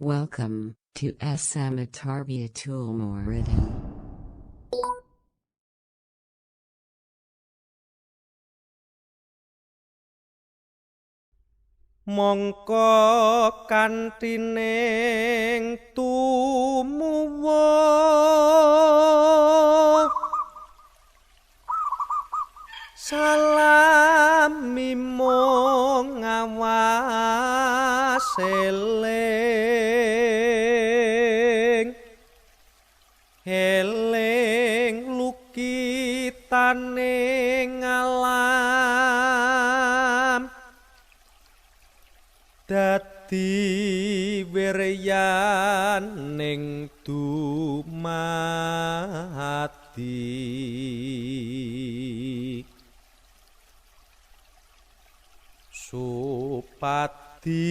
Welcome to SMA Tarbiyatul Muridin. Mongko kantining tumuwuh salami mung ngawas eling eling lukitane alam dadi wiryaning dumadi supadi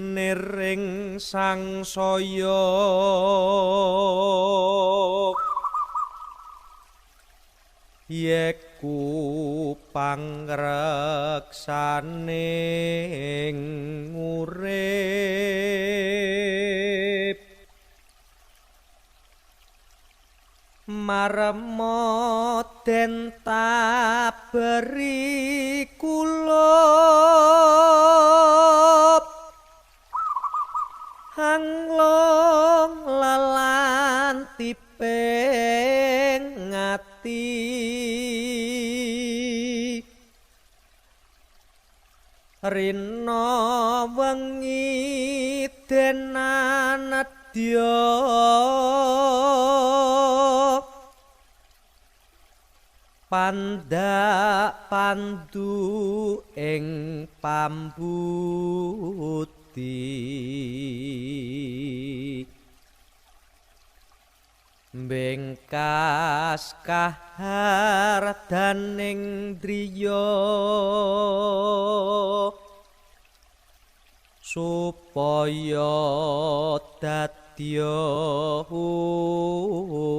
nering sangsaya yeku pangreksaning urip marema den taberi kulup anglung lelantiping ati rina wengi den anadya pandak pandu ing pambudi bengkas kahardaning driya supaya dadya utami.